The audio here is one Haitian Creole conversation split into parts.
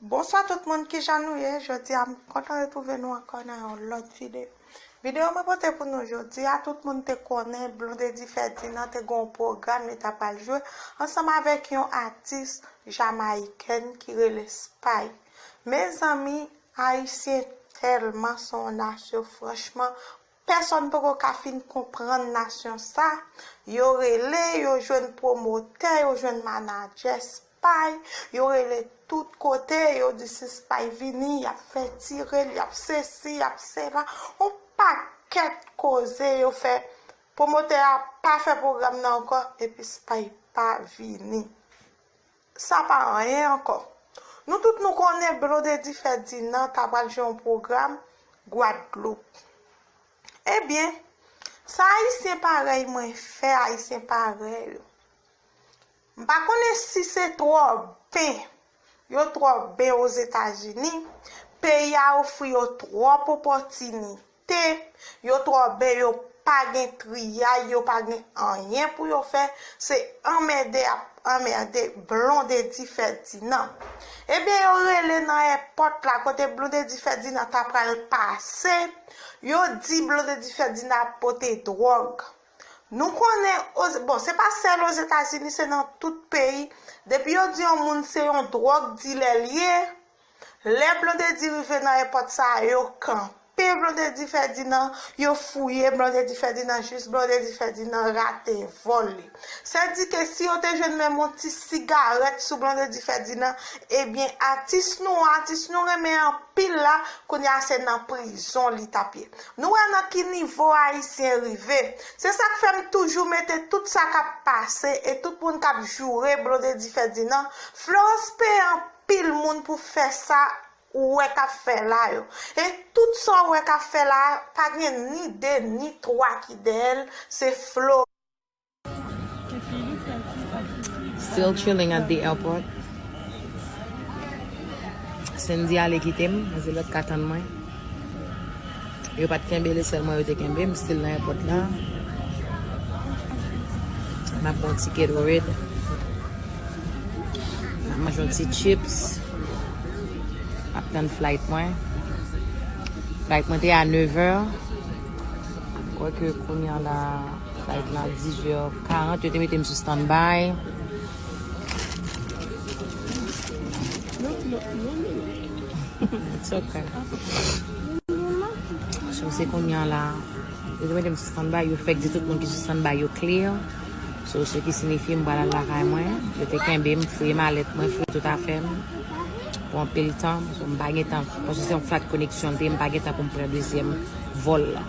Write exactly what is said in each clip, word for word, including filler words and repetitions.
Bonswa tout moun, kijan nou ye? Jodi a m kontan retwouve nou ankò nan yon lòt videyo. Videyo mwen pote pou nou jodi a, tout moun te konnen Blondedy Ferdinand te gen yon pwogram li ta pral jwe ansanm avèk yon atis jamayikèn ki rele Spy. Mezanmi, Ayisyen tèlman se yon nasyon, franchman, pèsòn poko ka fin konprann nasyon sa. Yo rele, yo jwenn pwomotè, yo jwenn manadjè, Spy, yo rele tout kote, yo di si Spy vini, y ap fè tire l, y ap sesi, y ap sela. On pakèt koze yo fè. Pwomotè a pa fè pwogram nan ankò, epi Spy pa vini. Sa pa anyen ankò. Nou tout nou konnen Blondedy Ferdinand ta pral jwe yon pwogram Gwadloup. Ebyen, sa Ayisyen parèy mwen fè, Ayisyen parèy yo. M pa konnen si se twò ben, yo twò ben Ozetazini, peyi a ofri yo twòp opòtinite, yo twò ben, yo pa gen triyay, yo pa gen anyen pou yo fè, se anmède ap anmède Blondedy Ferdinand. Ebyen, yo rele nan èpòt la, kote Blondedy Ferdinand ta pral pase, yo di Blondedy Ferdinand ap pote dwòg. Nou konnen, Oz-, bon, se pa sèl Ozetazini, se nan tout peyi. Depi yo di yon moun se yon dwòg dilè l ye, lè Blondedy rive nan èpòt sa a, yo kanpe Blondedy Ferdinand, yo fouye Blondedy Ferdinand jis Blondedy Ferdinand rate vòl li. Sèdike si yo te jwenn menm yon ti sigarèt sou Blondedy Ferdinand, ebyen, atis nou an, atis nou renmen anpil la, kounye a se nan prizon li t ap ye. Nou wè nan ki nivo Ayisyen rive. Se sa k fè m toujou mete tout sa k ap pase e tout moun k ap joure Blondedy Ferdinand. Florence peye anpil moun pou fè sa ou wè k ap fè la yo. E tout sa w wè k ap fè la, pa gen ni de ni twa ki dèyè l, se Flo. Still chilling at the airport. Cindy ale kite m, mwen se lòt ka tann mwen. Yo pa t kenbe, se sèl mwen yo te kenbe, m still nan airport la. M ap pran yon ti Gatorade. M ap manje yon ti chips. M ap tann flight mwen. Flight mwen te a nevè. Kwèke kounye a la, flight la dizuit è karant, yo te mete m sou standby. It's okay. So, se kounye a la, yo te mete m sou standby, yo fèk di tout moun ki sou standby yo clear. So, se ki sinifye m pral al lakay mwen. Yo te kenbe m, fouye malèt mwen, fouye tout afè m. Pou anpil tan, so, m pa gen tan, paske se yon flat koneksyon l te ye, m pa gen tan pou m pran dezyèm vòl la.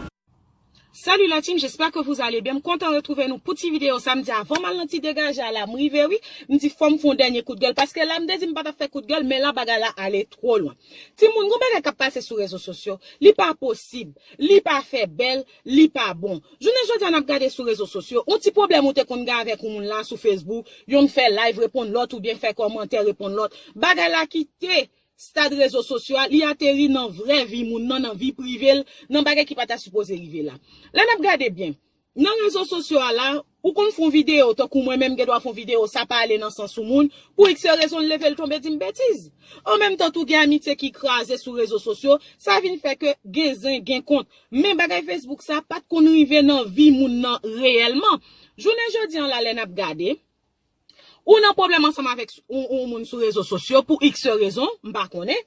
Salut la team, j'espère que vous allez bien. M kontan retwouve nou pou ti videyo sa. M di avan m al nan ti degaje a la, m rive wi. M di fò m fè yon dènye kout gèl. Paske la m te di m pa t ap fè kout gèl, men la bagay la ale twò lwen. Timoun, gon bagay k ap pase sou rezo sosyo. Li pa posib. Li pa fè bèl. Li pa bon. Jounen jodi a n ap gade sou rezo sosyo. Yon ti pwoblèm ou te konn gen avèk yon moun la sou Facebook. Yonn fè live reponn lòt oubyen fè kòmantè reponn lòt. Bagay la kite stad rezo sosyo a, li ateri nan vrè vi moun nan, nan vi prive l, nan bagay ki pa ta sipoze rive la. Lè n ap gade byen, nan rezo sosyo a la, ou konn fè yon videyo, tankou mwen menm gen dwa fè yon videyo, sa pa ale nan sans yon moun, pou iks rezon l leve l tonbe di m betiz. An menm tan tou gen amitye ki kraze sou rezo sosyo, sa vin fè ke gen zen, gen kont. Men bagay Facebook sa pa t konn rive nan vi moun nan reyèlman. Jounen jodi a la lè n ap gade, Ou nan pwoblèm ansanm avèk yon, yon moun sou rezo sosyo pou iks rezon, m pa konnen.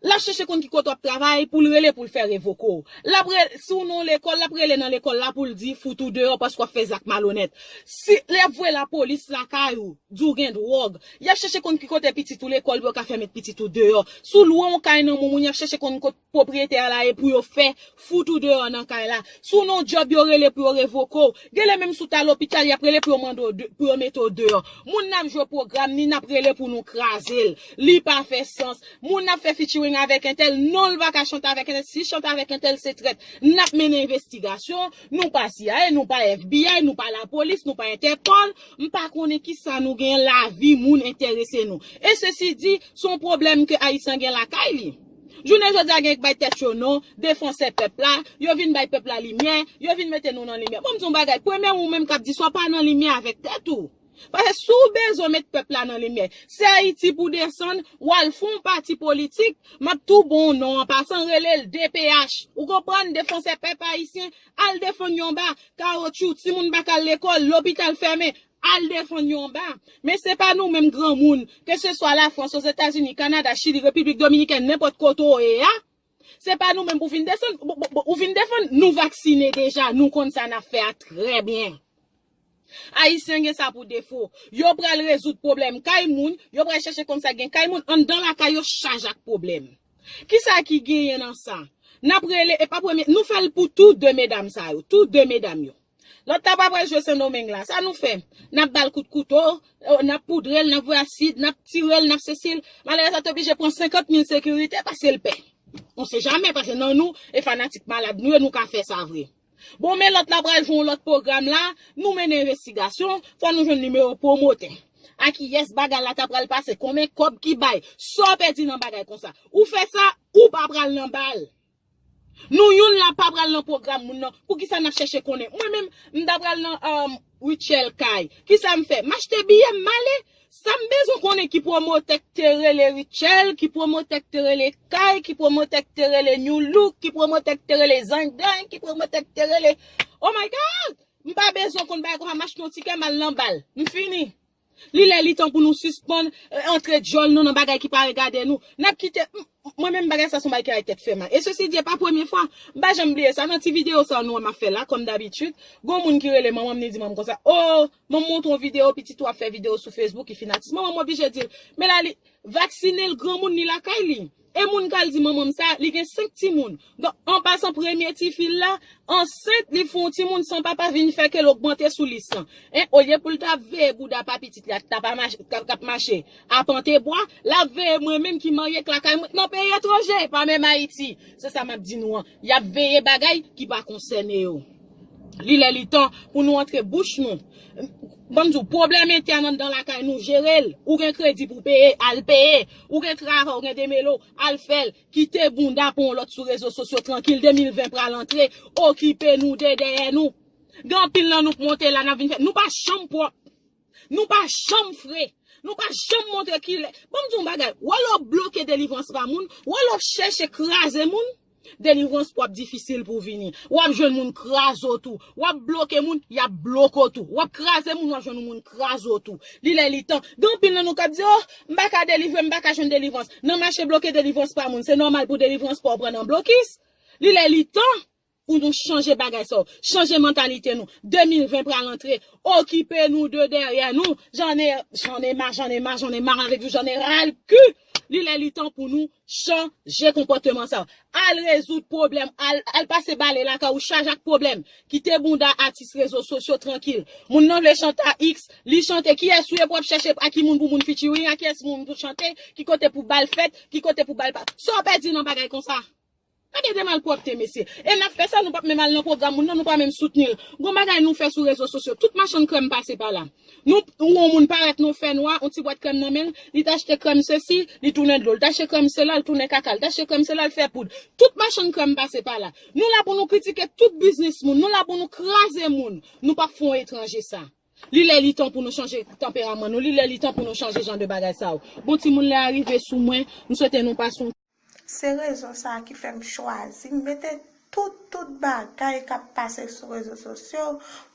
L ap chèche konn ki kote w ap travay pou l rele pou l fè revoke w. L ap re, si w nan yon lekòl, l ap rele nan lekòl la pou l di fout ou deyò paske w ap fè zak malonèt. Si l ap voye lapolis lakay ou, di w gen dwòg. Y ap chèche konn ki kote pitit ou lekòl pou yo ka fè met pitit ou deyò. Si w lwe yon kay nan men yon moun, y ap chèche konn kot pwopriyetè a la ye pou yo fè fout ou deyò nan kay la. Si w nan yon djòb yo rele pou yo revoke w. Genlè menm si w t al lopital y ap rele pou yo mande w de, pou yo mete w deyò. Moun n ap jwe pwogram ni n ap rele pou nou kraze l. Li pa fè sans. Moun n ap fè featuring avèk entèl, non l pa ka chante avèk entèl. Si l chante avèk entèl se trèt. N ap mennen envestigasyon. Nou pa C I A, nou pa F B I, nou pa lapolis, nou pa Entèpòl. M pa konnen kisa nou genyen, lavi moun enterese nou. E sesi di, se yon pwoblèm ke Ayisyen gen lakay li. Jounen jodi a gen k bay tèt yo non, defansè pèp la, yo vin bay pèp la limyè, yo vin mete nou nan limyè. Bon, m di yon bagay, premye ou menm k ap di sa w pa nan limyè avèk tèt ou. Paske si w bezwen met pèp la nan limyè, se Ayiti pou desann, w al fè yon pati politik, m ap tou bon non an pasan, rele l D P H. Ou konprann, Defansè Pèp Ayisyen, al defann yo anba, kawotchou, timoun pa ka al lekòl, lopital fèmen, al defann yo anba. Men se pa nou menm granmoun, keseswa Lafrans, Ozetazini, Kanada, Chili, Repiblik Dominikèn, nenpòt kote w ye a, se pa nou menm pou vin desann, pou, pou, pou, ou vin defann, nou vaksine deja, nou konn sa n ap fè a trè byen. Ayisyen gen sa pou defo. Yo pral rezoud pwoblèm kay moun, yo pral chèche konn sa gen kay moun, anndan lakay yo chaj ak pwoblèm. Kisa ki genyen nan sa? N ap rele, e pa premye, nou fè l pou tou de medam sa yo, tou de medam yo. Lòt la pa pral jwe Sendomeng la, sa nou fè? N ap ba l kout kouto, n ap poudre l, n ap voye asid, n ap tire l, n ap sesi l. Malerèz la te oblije pran senkant mil sekirite paske l pè. On se jamè, paske nan nou, e fanatik malad nou ye, nou ka fè sa vre. Bon, men lòt la pral jwe yon lòt pwogram la, nou mennen envestigasyon, fò nou jwenn nimewo pwomotè. A kiyès bagay la ta pral pase, konbyen kòb ki bay, sa w pèdi nan bagay konsa. Ou fè sa, ou pa pral nan bal. Nou youn la pa pral nan pwogram moun nan. Poukisa n ap chèche konnen? Mwen menm, m ta pral nan um, Rutshelle kay. Kisa m fè? M achte biyè, m ale. Sa m bezwen konnen ki pwomotè k te rele Rutshelle, ki pwomotè k te rele Kay, ki pwomotè k te rele New Look, ki pwomotè k te rele Zangdang, ki pwomotè k te rele. Oh my God! M pa bezwen konn bagay konsa, m achte yon tikè, m al nan bal. M fini. Li lè li tan pou nou sispann eh, antre djòl nou nan bagay ki pa regade nou. N ap kite. M- Mwen menm bagay sa se yon bagay ki bay tèt fè mal. E sesi di, e pa premye fwa. M pa janm bliye sa. Nan ti videyo sa nou wè m ap fè la, kòm dabitid, gon moun ki rele manman m, li di manman m konsa, o, manman m montre yon videyo, pitit ou ap fè videyo sou Facebook, ki fin atis. Manman m oblije di l, men la li vaksine l, granmoun li lakay li. E moun k al di manman m sa, li gen senk timoun. Donk, an pasan premye tifi l la, ansent, li fè yon timoun san papa vin fè ke l ogmante sou lis lan. En, olye pou l ta veye bouda pa pitit li a, k ta pa mache, k ap mache apante bwa, l ap veye mwen menm ki marye k lakay mwen nan peyi etranje, pa menm Ayiti. Se sa m ap di nou an. Y ap veye bagay ki pa konsène yo. Li lè li tan pou nou antre bouch nou. Ban m di w, pwoblèm entèn anndan lakay nou, jere l. Ou gen kredi pou peye, al peye. Ou gen travay, ou gen demelo, al fè l. Kite bounda pou yon lòt sou rezo sosyo trankil. De mil ven pral antre. Okipe nou de dèyè nou. Gen anpil nan nou k monte la, n ap vin fè. Nou pa janm pwòp. Nou pa janm fre. Nou pa janm montre kilè. Ban m di w yon bagay. Wè lè w bloke delivrans pa moun, wè lè w chèche kraze moun, delivrans pa w ap difisil pou w vini. W ap jwenn moun kraze w tou. W ap bloke moun, y ap bloke w tou. W ap kraze moun, w ap jwenn moun kraze w tou. Li lè li tan. Gen anpil nan nou k ap di, o, m pa ka delivre, m pa ka jwenn delivrans. Nan mache bloke delivrans pa moun, se nòmal pou delivrans pa w pran nan blokis. Li lè li tan pou nou chanje bagay sa yo, chanje mantalite nou. De mil ven pral antre, okipe nou de dèyè nou. J'en ai, j'en ai marre, j'en ai marre, j'en ai marre avec vous, j'en ai ras le cul. Li lè li tan pou nou chanje konpòteman sa yo. Al rezoud pwoblèm, al, al pase bale lakay ou, chaje ak pwoblèm. Kite bounda atis rezo sosyo trankil. Moun nan vle chante a X, li chante. Kiyès ou ye pou w ap chèche a ki moun pou moun featuring, a kiyès moun pou chante, ki kote pou bal fèt, ki kote pou bal pa. Sa w pèdi nan bagay konsa? Gade de malpwòpte, mesye. E n ap fè sa, nou p ap menm al nan pwogram moun nan, nou pa menm soutni l. Gon bagay nou fè sou rezo sosyo, tout machann krèm pase pa la. Nou, ou yon moun parèt nan fènwa, yon ti bwat krèm nan men l, li t achte krèm sesi, li tounen dlo, li t achte krèm sela, li tounen kaka, li t achte krèm sela, li fè poud. Tout machann krèm pase pa la. Nou la pou nou kritike tout biznis moun, nou la pou nou kraze moun. Nou p ap fè yon etranje sa. Li lè li tan pou nou chanje tanperaman nou, li lè li tan pou nou chanje jan de bagay sa yo. Bon, timoun, lè a rive sou mwen, m swete nou pase yon Se rezon sa a ki fè m chwazi m mete tout, tout bagay k ap pase sou rezo sosyo,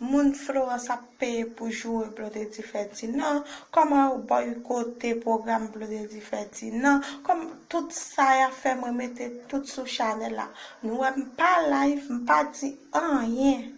moun Florence ap peye pou joure Blondedy Ferdinand, kòman yo boykote pwogram Blondedy Ferdinand, kòm tout sa y ap fè mwen mete tout sou chanèl la. Nou wè m pa live, m pa di anyen.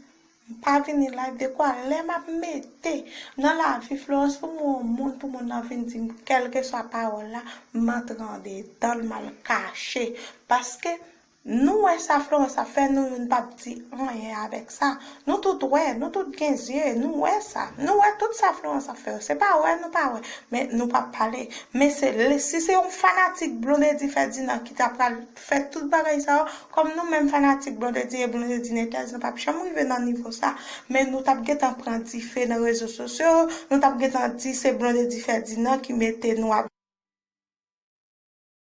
M pa vini live de kwa lè m ap mete nan lavi Florence pou m wè yon moun, pou moun nan vin di m kèlkeswa pawòl la, m antre andedan l, m al kache. Paske nou wè sa Florence ap fè, nou youn p ap di anyen avèk sa. Nou tout wè, nou tout gen zye, nou wè sa. Nou wè tout sa Florence ap fè yo. Se pa wè nou pa wè, men nou p ap pale. Men se, si se yon fanatik Blondedy Ferdinand ki ta pral fè tout bagay sa yo, kòm nou menm fanatik Blondedy e Blondedy Netèz, nou p ap janm rive nan nivo sa. Men nou t ap gentan pran dife nan rezo sosyo, nou t ap gentan di se Blondedy Ferdinand ki mete nou ap